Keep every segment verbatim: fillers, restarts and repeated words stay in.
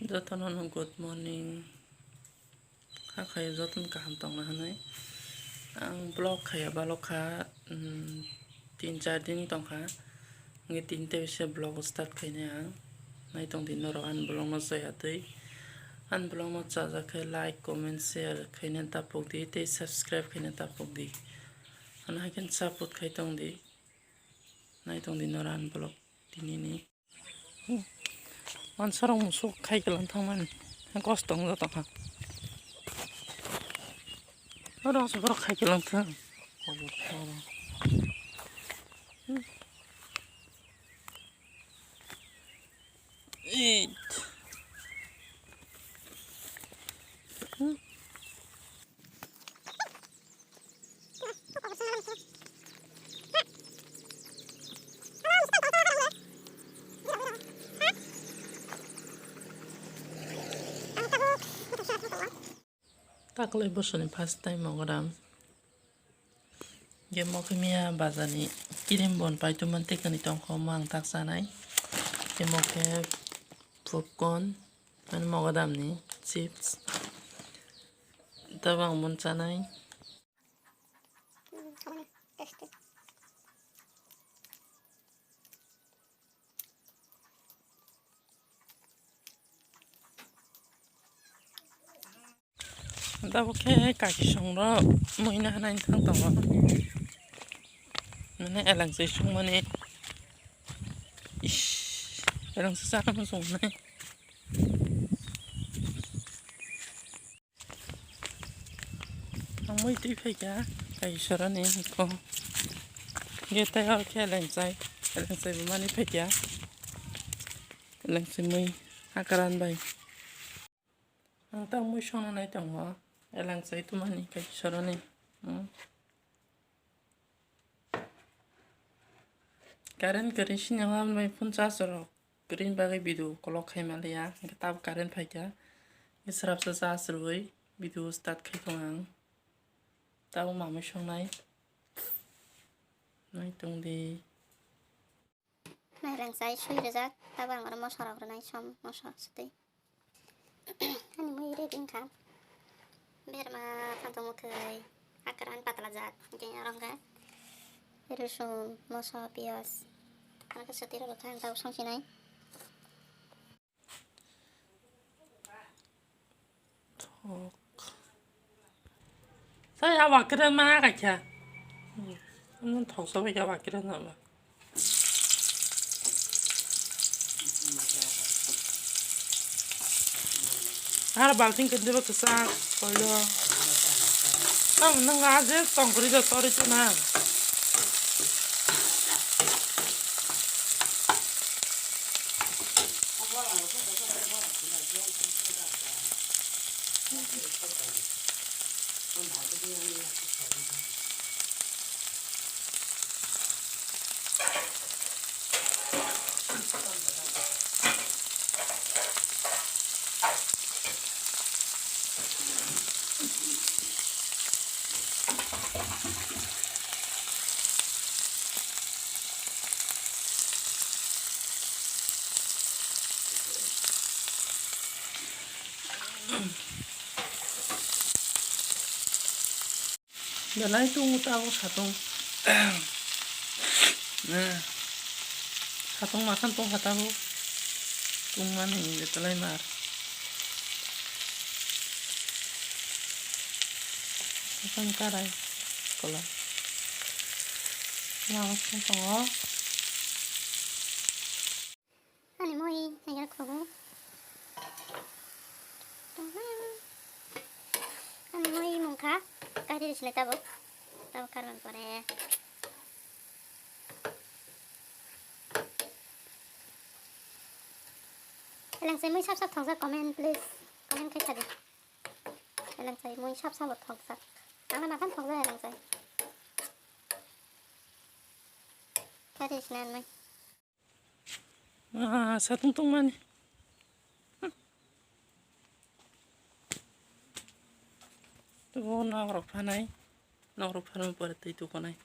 Jotono no good morning. Hakhe jotono kaham tongna hwnwi. Ang vlog khaiya balokha, mm, tin char din tongkha. Hwnkhe tin te bisi vlog start khainai ang. Naitong di norok ani vlog no chaya twi. Ani vlog no chajak khe like, comment, share khaina tapok di tei subscribe khaina tapok di. Ano hai khe support khai tong di. Naitong di norok ani vlog tinini. Mansa rok musuk khai kelang thangmani. Kosto wng jotokha. Oro se borok khai kelang thang. Eight. Taklai bosoni first time mogodam. Ge mokhe miya bazani kirim bon paituma tekani tongkho mang tak chanai. Ge mokhe popcorn, ani mogodamni chips. Tabang bon chanai. Tabuk khe kaki songrok mui nahanaini thang tongo. Mane elengchwi songmani. Ish, elengchwi chana muchungnai. Ang mui twi phaikha, kaisorani hiko. Ge tei hor khe elengchai, elengchai bo mani phaikha. Elengchai mui hakaran bai. Ang tang mui songna nai tongo, elengchai tumani kaisorani. Hmm. Current kwrwi sini lambai phone charge rok kwrwini bagwi video kolok khai manliya, hwnkhe tabuk current phaikha, hwnkhe swrapsa charge rwui video start khai tongo ang. Tabuk mamui songnai nai tongdi. Elengchai sui rijak, tabuk ang oro moso rok rwnai, som moso sutwi. Ani mui ready wngkha. Berma phantok mwkhwi, hakaran patla jat, hwnkhe oro hwnkhe rwsong, moso, piyaj, aro khe sotwi rw kha ang tabuk songchinai. Thok. Sai a wakira ma ka kya? Mun thok so ya wakira na ma. Har balting ke deba kesa koilo. Tam nang aje tongkri do tori tu na. Belai tongo tabuk satung. Eh, satung masan tongkha tabuk. Tungmani belai mar. Masan karai kola. Masan tongo. Ani mui naiya khugo. Ani mui mungkha kari sini tabuk. Tabuk karman pore. Eleng sai mui sap sap thokjak, comment please. Comment khai khadi. Eleng sai mui sap sap thokjak. Ang matham thokjak eleng sai. Kari sini mui. Ah, satung tungmani. Tubo nok rok phanai, nok rok phanai pore twi tukonai.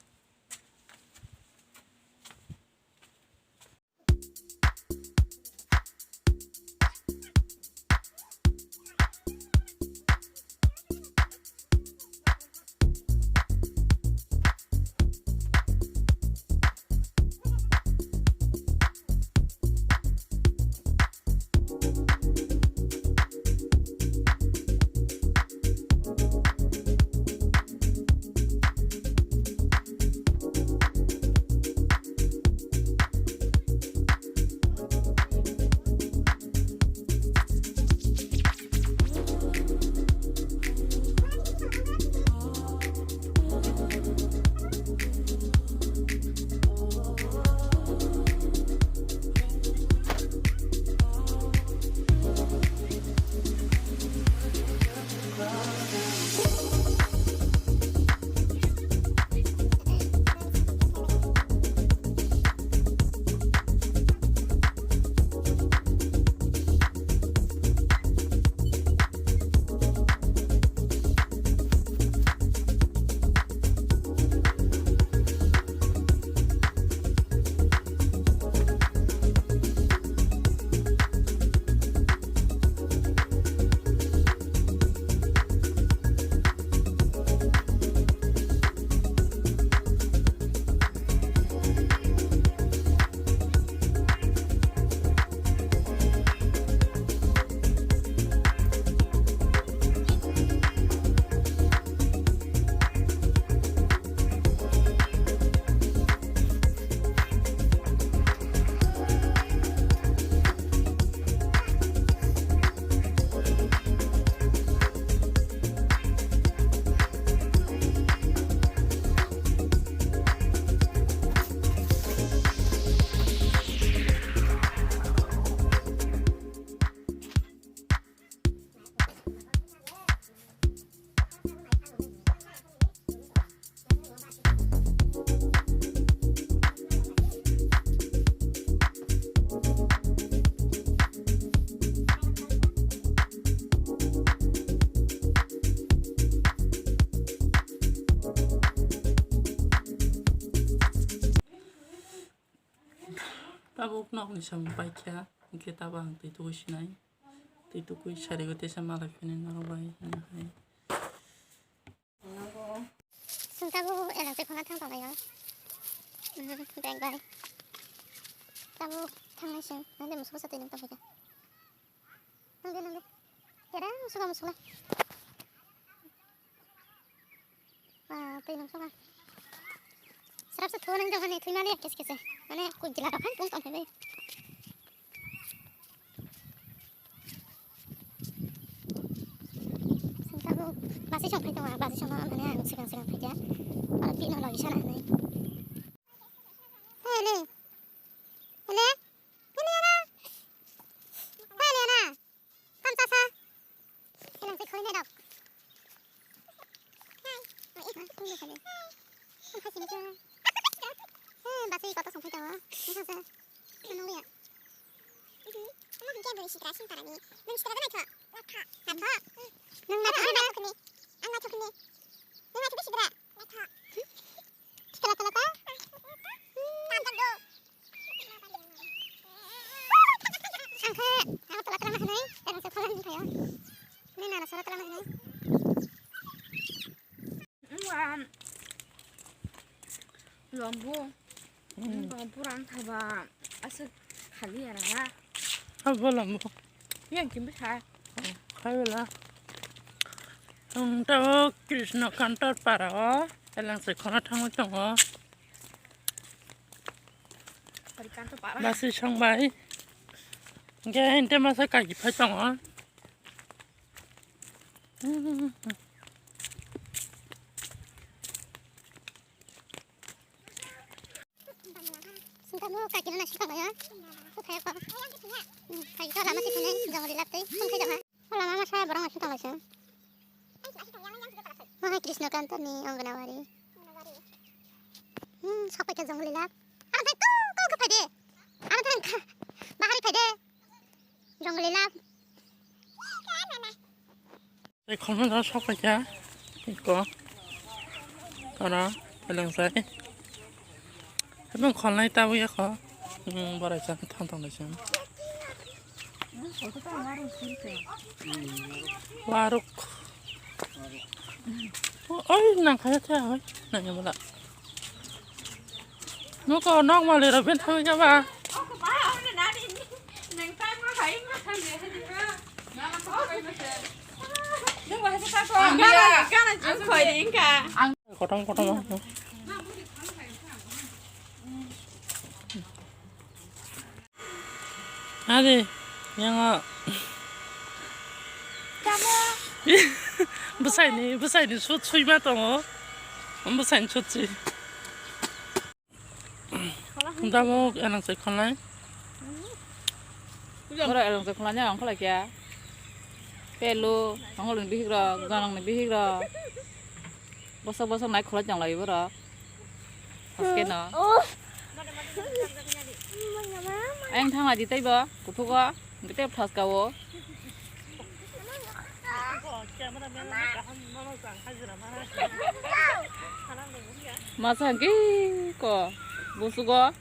Tabuk nokni samung paikha, hwnkhe tabuk ang twi tugui sinai. Twi tugui sarigo teisa malai phini norok bai hwnwi hai. Chwng tabuk elak twi khona thang tonglaio. Bag bai. Tabuk thangnai chwng, nang de musugo sa twi nang tongkha. Nang de, nang de. Kera musugo, musugo. Ah, twi nang soka. Srap se thunang jong hani thwi mali kis kis. Mane kujila rok han pung tong phai bai. Sing tabuk basi song phai tongo, basi song mane ang sigang sigang phai dia. Oro pino logi sana hanai. Hele. Hele. Hele na. Hele na. Tamsa sa. Elang tei khoi nai rok. Hai. Hai. Hai. Hai. Hai. Hai. Hai. Hai. Basui koto song phai tongo. Nang sa. Nang ya. Nang ya beri sitra sing parani. Nang sitra na tho. Na tho. Nang na tho. Nang na tho. Nang na tho. Nang na tho sitra. Kala kala ta? Ang khe, ang tala tala ma khanai, ang se phalan khayo. Ni nana sara tala ma khanai. Lombo. Hmm. Lombo rang thaba. Asa khali ara. Abo lombo. Yang kimbe kha. Khaibela. Ang tabo Krishna Kantor para o, elang se khona thangwi tongo. Basi song bai. Ge hinte masa kaji phai tongo. Singkamo kakina na sikang ya. Ko thaya ko. Kaji to lama sikine jongoli laptei. Song thai jama. Lama ma saya borong sikang laisa. Mahai Krishna Kanta ni Anganwadi. Hmm, sok paikha jongoli lap. Ano thang ko ko ko phai de. Ano thang bahari phai de. Jongoli lap. Tei khoroknwi jora sok paikha. Iko. Oro eleng sai. Ebong khornai tabuk ya kho. Hmm, borai sa thang thang lai sa. Waruk. Oi, nang kaya kaya oi. Nang ya bala. Nuko nok mali ro ben thang ya ba. Kotom kotom. Ade, yango. Bwsaini, bwsaini sut suima tongo. Bwsaini sut sui. Damo eleng sai khonai. Oro eleng sai khonai ang kholai kya. Pelu, hongol ni bihik rok, ganang ni bihik rok. Bosok bosok nai khulai tong lai borok. Haske no. Ayang thang aji tei bo, kuthuk o, hingke tei phaska o. Masa hingke ko, busugo.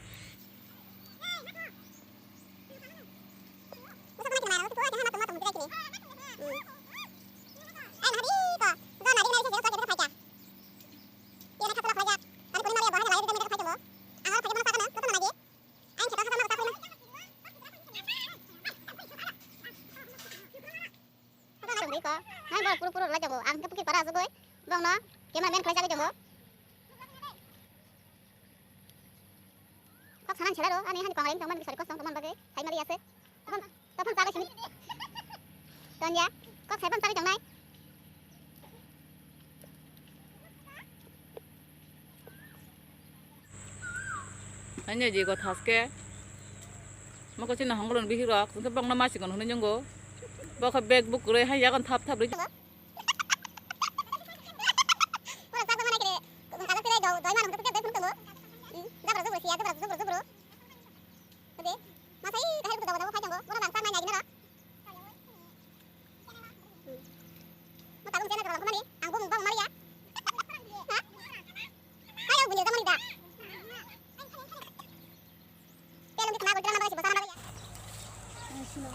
Tongwi ko. Hai bo puro puro lai tongo. Ang khe puki para asugoi. Bongno cameraman khlai jagwi tongo. Kok sanan chela ro, ani hani kongreng tongman bisari kos tong tongman bagwi. Hai mali ase. Tophan, tophan chagwi sini. Tonya, kok saipan chagwi tongnai. Anya je go thaske. Moko chini hongkolon bihik rok, tungke bokno masi kon hwnwi nungo. Bokha bag buk kwrwi hai yagon thap thap rwi.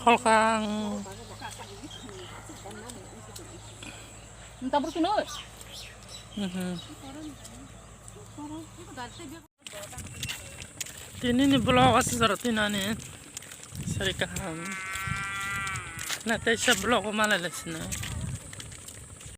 Kolkang. Minta berkunut. Mhm. Tini ni vlog o aswk jora twi nani sari kaham. Na teisa vlog o malai lai sini.